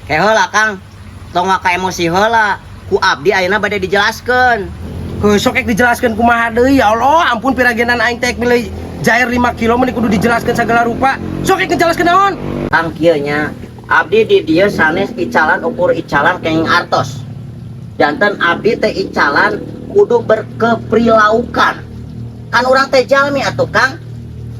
Heula Kang. Tong waka emosi heula. Ku abdi ayeuna bade dijelaskeun. Heuh, sok ek dijelaskeun kumaha deui ya Allah, ampun piragenan aing teh milih jair 5 kilo meni kudu dijelaskeun segala rupa. Sok ek ngejelaskeun naon? Kang kieu nya. Abdi di dieu sanes icalan ukur icalan kenging artos. Janten abdi teh icalan kudu berkeprilaukan. Kan urang teh jalmi atuh Kang.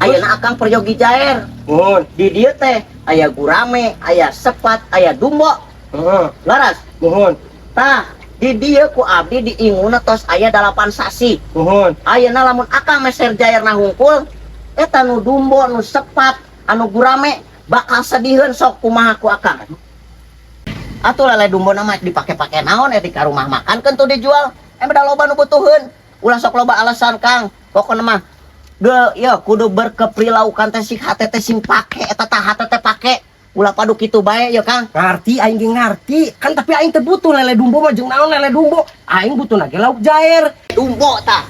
Ayeuna akang peryogi jair. Mohon. Di dieu teh aya gurame, aya sepat, aya dumbo. Heeh, Laras. mohon. Tah, di dieu ku abdi diinguna tos aya 8 sasi. Mohon. Ayeuna lamun akang meser jairna hungkul, eta nu dumbo, nu sepat, anu gurame bakal sediheun sok kumaha ku akang. Atuh lele dumbo na mah dipake-pake naon di ka rumah makan kan tuh dijual. Beda loba nu butuheun. Ulah sok loba alasan Kang. Pokona mah ge ya kudu berkeprilaukan teh sing hate teh sing pake eta tah hate teh pake. Ulah padu kitu bae ya Kang. Ngarti aing ge ngarti. Kan tapi aing teu butuh lele dumbo mah jeung naon lele dumbo. Aing butuh ge lauk jair. Dumbo tah.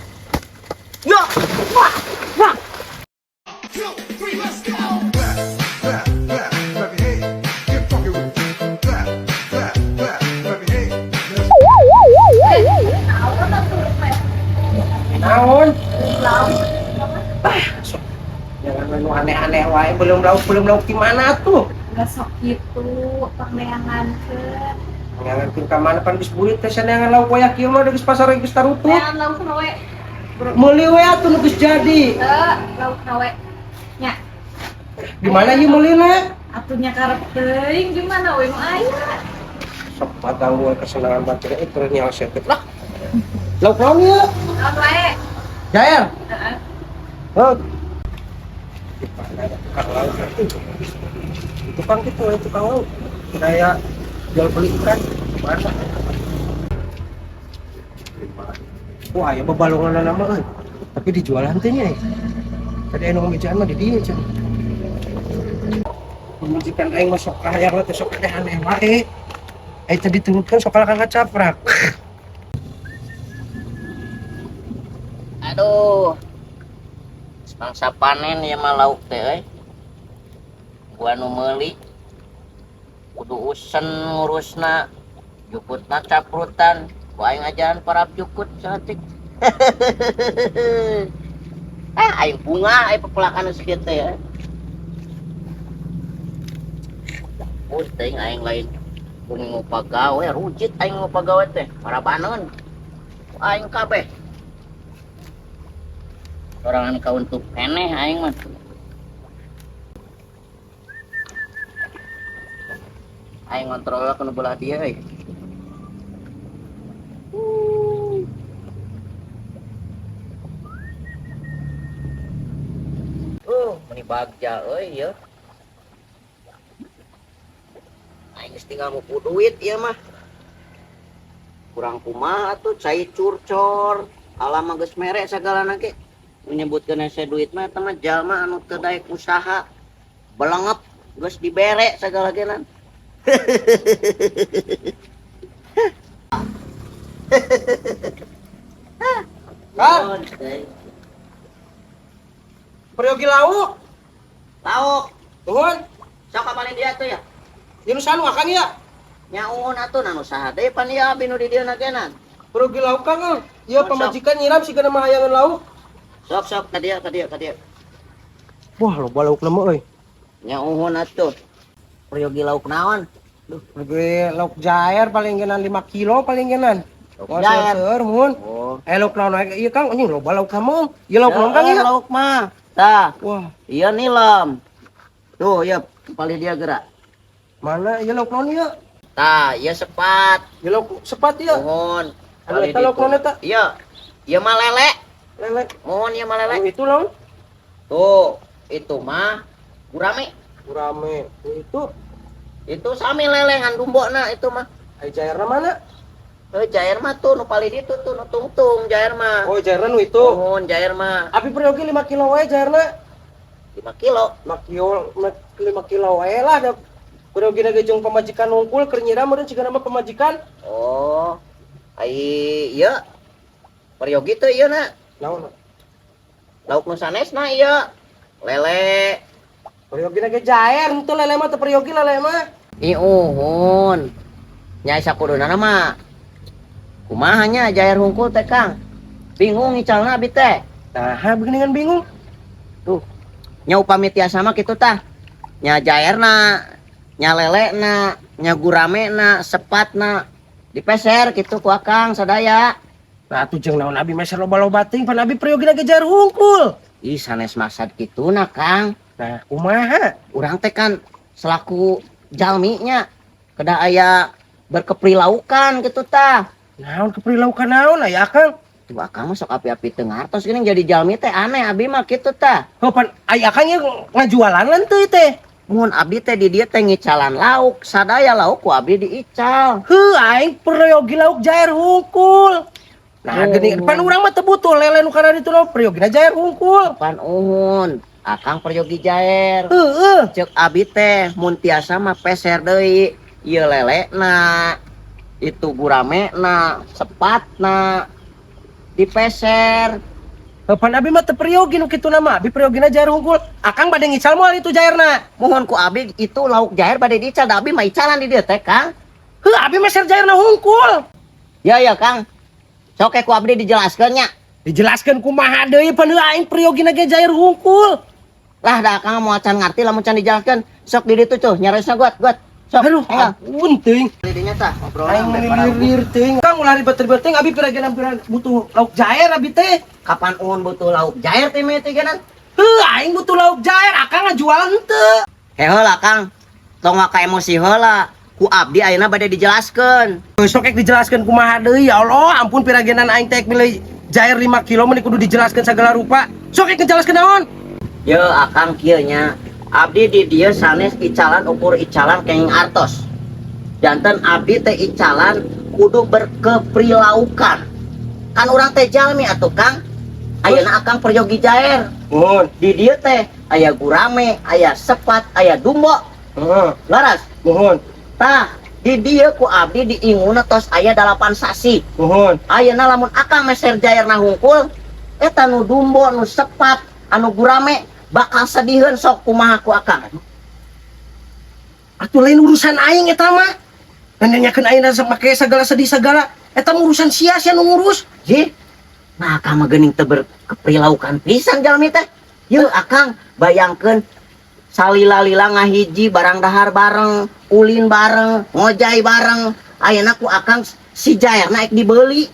Yo, wah, wah. 2, 3, let's go. Clap, clap, clap, clap your hands. Get funky with it. Clap, clap, clap, clap your hands. Let's Naon? Ah, sok. Jangan nu aneh-aneh wae, belum lauk di mana tuh? Nggak sok gitu, pangneangankeun. Ngangankeun ka mana pan geus burit teh saneangan lauk wayah kieu mah geus pasar geus tarutut. Neangan lauk nawe. Meuli we atuh nu geus jadi. Teu, lauk nawe. Nya, Di mana ieu meulina? Atuh nya karep teuing gimana we nu aya. Sok ganggu kesenangan batin itu nyawa seket lah. Lauk naon ieu? Naon wae? Jair. Heeh. Oh. Di mana ya tukang lauk? Tukang gitu, ya, tukang lauk. Kayak jual beli ikan. Mana? Wah, ya bebalungan nama euy. Tapi dijual teh nya. Tadi anu ngamejaan mah di dieu cenah. Pemajikan aing mah sok hayang teh sok aneh-aneh wae. Eh tadi turutkan sok kalah ngacaprak. Aduh. Mangsa panen ya mah lauk teh euy. Gua nu meuli kudu usen ngurusna, jukutna caprutan. Ku aing ajaran para jukut saeutik. Ah, aing bunga aing pepelakan geus kieu teh ya. Pusing aing lain bumi ngupagawe, rujit aing ngupagawe teh, parabaneun. Aing kabeh. Sorangan kauntuk keneh aing mah. Aing ngontrol ka nu belah dieu euy. Meni bagja euy ieu. Aing geus tinggal mupu duit ieu mah. Kurang kumaha atuh cai curcor, alam mah geus mere sagalana ge. Menyebutkeun hese duit mah eta mah jalma anu teu daek usaha. Belengep geus dibere sagala genan. Kang, peryogi lauk. Lauk. Nuhun. Sok kapanin dia tuh ya. Ieu nu sanu akang ieu? Nya uhun atuh na nu saha deui pan ieu abi nu di dieu na genan. Peryogi lauk Kang euy. Ieu Sok. pamajikan nyiram sigana mah hayangeun lauk. Sok sok ka dieu ka dieu ka dieu. Wah, loba lauk mah euy. Nya uhun atuh. Peryogi lauk naon? Duh, peryogi lauk jair paling genan 5 kilo paling genan. Lauk jair. Seueur mun. Oh. Eh lauk naon wae ieu Kang, anjing loba lauk mah. Ieu lauk naon Kang ieu? Lauk mah. Tah, Wah, ieu nilem. Tuh, ieu palih dia gerak. Mana ieu lauk naon ieu? Tah, ieu sepat. Ieu lauk sepat ieu. Mohon. Anu eta lauk naon eta? Iya. Ieu mah lele. Lele. Mohon ieu mah lele. Anu itu naon? Tuh, itu mah gurame. Gurame. Itu Itu sami lele ngan dumbona itu mah. Ai jairna mana? Jair mah tuh nu palih ditu tuh nu tungtung jair mah. Oh, jairna nu itu. Mohon jair mah. Abi peryogi 5 kilo wae jairna. 5 kilo. 5 kilo, 5 kilo wae lah da. Peryogi ge jeung pamajikan nungkul keur nyiram meureun cigana mah pamajikan. Oh. Ai ieu. Peryogi teh ieu na. Naon? Lauk nu sanesna ieu. Lele. Peryogi ge jair, henteu lele mah teu peryogi lele mah. Ih, uhun. Nya sakuduna mah kumaha nya jair hungkul teh, Kang? Bingung ngicalna abi teh. Nah, begeningan bingung. Tuh. Nya upami tiasa mah kitu tah. Nya jairna, nya lelena, nya guramena, sepatna dipeser kitu ku akang sadaya. Nah, atuh jeung naon abi meser loba-loba teuing, pan abi priyogina ge jair hungkul. Ih, sanes maksad kituna, Kang. Nah, kumaha? Urang teh kan selaku jalminya kedah aya berkeprilaukan gitu tah. Naon keprilaukan naon aya akang? Tuh, akang mah sok api-api teu ngartos geuning jadi jalmi teh, aneh abi mah kitu tah. Oh, pan ai akang ieu ngajualan teu teh? Mun abdi teh di dieu teh ngicalan lauk, sadaya lauk ku abdi diical. Heuh, aing peryogi lauk jair hungkul. Nah, Oh. geuning pan urang mah teu butuh lele nu kana ditu mah, peryogina jair hungkul. Pan uhun, akang peryogi jair. Heeh. Cek abi teh mun tiasa mah peser deui ieu lelena, itu guramena, sepatna dipeser. Heuh, pan abi mah teu peryogi nu kituna mah, abi peryogina jair hungkul. Akang bade ngical moal itu jairna? Mohon ku abi itu lauk jair bade diical, da abi mah icalan di dieu teh, Kang. Heuh, abi meser jairna hungkul. Ya ya, Kang, sok ku abdi dijelaskeun nya. Dijelaskeun kumaha deui, pan heuh aing peryogina ge jair hungkul. Lah, da akang mau can ngarti lamun can dijelaskeun. Sok di ditu tuh nyaresna, guat guat sok. Aduh, enggal ampun teuing. di dinya tah ngobrol. Aing meni teuing. Kang, ulah ribet-ribet teuing, abi piragina butuh lauk jair abi teh. Kapan uhun butuh lauk jair teh mah teh genan? Heuh, aing butuh lauk jair, akang ngajualan henteu? Heula, Kang, tong waka emosi heula, ku abdi ayeuna bade dijelaskeun. Sok ek dijelaskeun kumaha deui, ya Allah, ampun, piragenan aing teh milih jair 5 kilo meni kudu dijelaskeun segala rupa. Sok ek ngejelaskeun naon? Ye akang, kieu nya, abdi di dieu sanes icalan ukur icalan kenging artos. Janten abdi teh icalan kudu berkeprilaukan. Kan urang teh jalmi atuh, Kang. Ayeuna akang peryogi jair. Mohon. Di dieu teh aya gurame, aya sepat, aya dumbo. Heeh. Laras? Mohon. Tah, di dieu ku abdi diinguna tos aya 8 sasih. Mohon. Ayeuna lamun akang meser jairna hungkul, eta nu dumbo, nu sepat, anu gurame bakal sediheun, sok kumaha ku akang? Atuh lain urusan aing eta mah. Nanyakeun aing make segala sedih segala. Eta mah urusan sia, sia nu ngurus. Ji, nah akang mah geuning teu berkeprilaukan pisan jalmi teh. Yeuh akang, bayangkeun salila-lila ngahiji barang dahar bareng, ulin bareng, ngojay bareng. Ayeuna ku akang si jairna ek dibeli.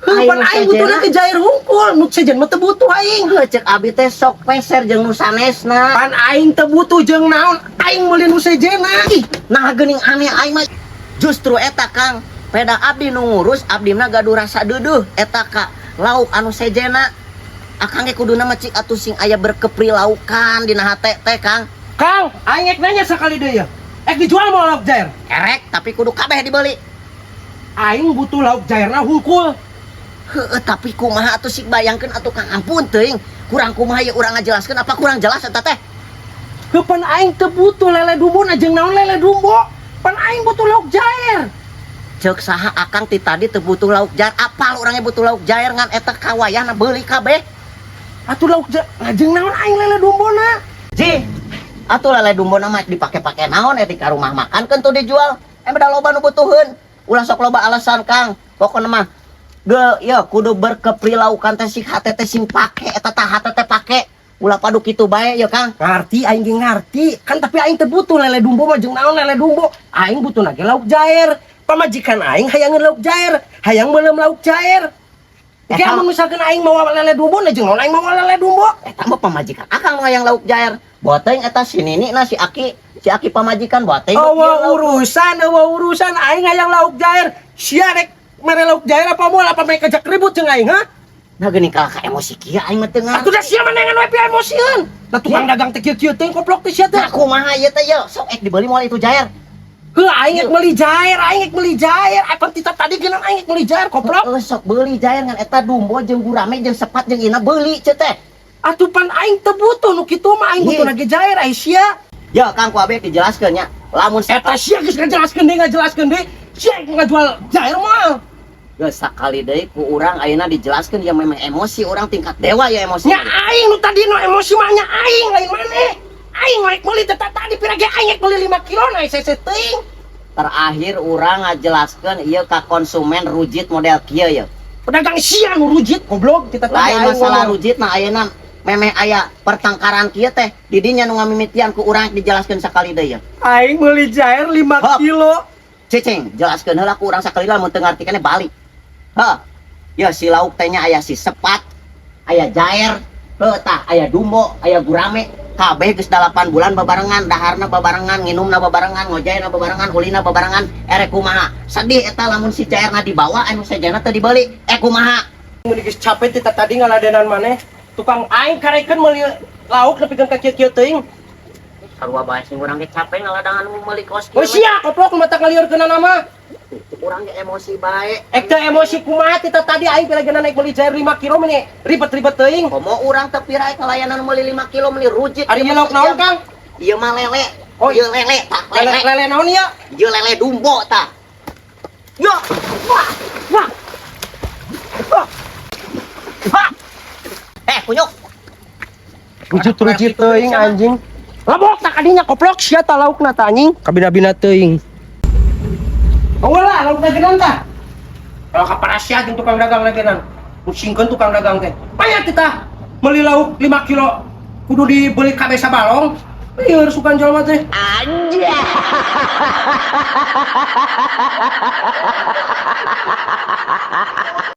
Heuh, pan aing butuhna ke jair hungkul, nu sejen mah teu butuh aing. Heuh, cek abi teh sok peser jeung nu sanesna. Pan aing teu butuh, jeung naon aing meuli nu sejenna? Ih, nah geuning aneh aing mah. Justru eta, Kang, peda abdi nu ngurus, abdi mah gaduh rasa deudeuh eta ka lauk anu sejena. Akang ge kuduna mah cik atuh sing aya berkeprilaukan dina hate teh, Kang. Kang, aing ek nanya sakali deui ya. Ek dijual moal lauk jair? Erek, tapi kudu kabeh dibeli. Aing butuh lauk jairna hungkul. Heeh, tapi kumaha atuh, sik bayangkeun atuh, Kang, ampun teuing. Kurang kumaha ya urang ngajelaskeun, apa kurang jelas eta teh? Heuh, pan aing teu butuh lele dumbo na, jeung naon lele dumbo? Pan aing butuh lauk jair. Cek saha akang ti tadi teu butuh lauk jair? Apal urangnya butuh lauk jair, ngan eta kawayahna beuli kabeh. Atuh lauk jair, jeung naon aing lele dumbo na? Ji, atuh lele dumbo mah dipake-pake naon di ka rumah makan kan tuh dijual. Eh, beda loba nu butuheun. Ulah sok loba alasan, Kang. Pokokna mah ge ya kudu berkeprilaukan teh, sing hate teh sing pake eta tah, hate teh pake. Ulah padu kitu bae ya, Kang. Ngarti, aing ge ngarti. Kan tapi aing teu butuh lele dumbo mah, jeung naon lele dumbo? Aing butuh ge lauk jair. Pamajikan aing hayangeun lauk jair, hayang meuleum lauk jair. Oke, Eta- amun misalkan aing mawa lele dumbo, nah jeung naon aing mawa lele dumbo? Eta mah pamajikan akang nu hayang lauk jair. Boa teuing eta si nini na, si aki, si aki pamajikan boa teuing. Euweuh urusan, euweuh urusan aing hayang lauk jair. Sia rek mere lauk jair apa moal, apa mereka jak ribut jeung aing, ha? Nah, geuning kalah ka emosi kieu aing mah teu ngarti. Atuh da sia manengan we emosieun. Nah, tukang dagang teh kieu-kieu teh, koplok teh sia teh. Nah, kumaha ieu teh ye? Sok ek dibeli moal itu jair? Heuh, aing ek meuli jair, aing ek meuli jair. Apa tita tadi geunan aing ek meuli jair, koplok. Heeh, sok beuli jair, ngan eta dumbo jeung gurame jeung sepat jeung ina beuli ceu teh. Atuh pan aing teu butuh nu kitu mah, aing butuh ge jair ai sia. Ya Kang, ku abi dijelaskeun nya. Lamun Eta sia geus ngajelaskeun deui, ngajelaskeun deui. Sia ngajual jair moal? Geus sakali deui ku urang ayeuna dijelaskeun ya, memang emosi urang tingkat dewa ya emosi. Nya aing nu tadi nu emosi mah nya aing, lain maneh. Aing rek meuli teh tadi pira ge aing rek meuli 5 kilo na hese teuing. Terakhir urang ngajelaskeun ieu ka konsumen rujit model kieu ya. Pedagang sia nu rujit goblok kita tadi Lain aing masalah ngomong. rujit mah, ayeuna memeh aya pertengkaran kieu teh didinya nu ngamimitian, ku urang dijelaskeun sakali deui ya. Aing meuli jair 5 Hop. kilo. Cicing, jelaskeun heula ku urang sakali lah, mun teu ngarti keneh balik. Heh. Ya si lauk teh nya aya si sepat, aya jair, heuh tah aya dumbo, aya gurame. Kabeh geus 8 bulan babarengan, daharna babarengan, nginumna babarengan, ngojayna babarengan, ulina babarengan, erek kumaha. Sedih eta lamun si jairna dibawa, anu sejana teu dibeli. Eh, kumaha? Mun geus capek ti tadi ngaladenan maneh. Tukang aing karekeun meuli lauk nepikeun ka kieu-kieu teuing. Sarua bae sing urang ge capek ngaladangan meuli kos Oh sia koplok mata ngaliurkeunana mah. Urang ge emosi bae. Ek teh emosi kumaha ti tadi aing pira naik meuli jair 5 kilo meni ribet-ribet teuing. Komo urang teu pira ngalayanan meuli 5 kilo meuli rujit. Ari ieu lauk naon, Kang? Ieu mah lele. Oh, Ieu lele tah, lele lele. lele naon ieu? Ieu lele dumbo tah. Yo, wah, wah. Wah. Wah. Eh, kunyuk. Rujit-rujit teuing anjing. Lebok tak kadinya koplok sia ta laukna ta anjing. Kabina-bina teuing. Oh lah laukna genan tah. Kalau kaparasia jeung tukang dagang lagi nan. Pusingkeun tukang dagang teh. Banyak kita meuli lauk 5 kilo kudu dibeli kabeh sabalong. Lieur sukan jelema teh. Anjay.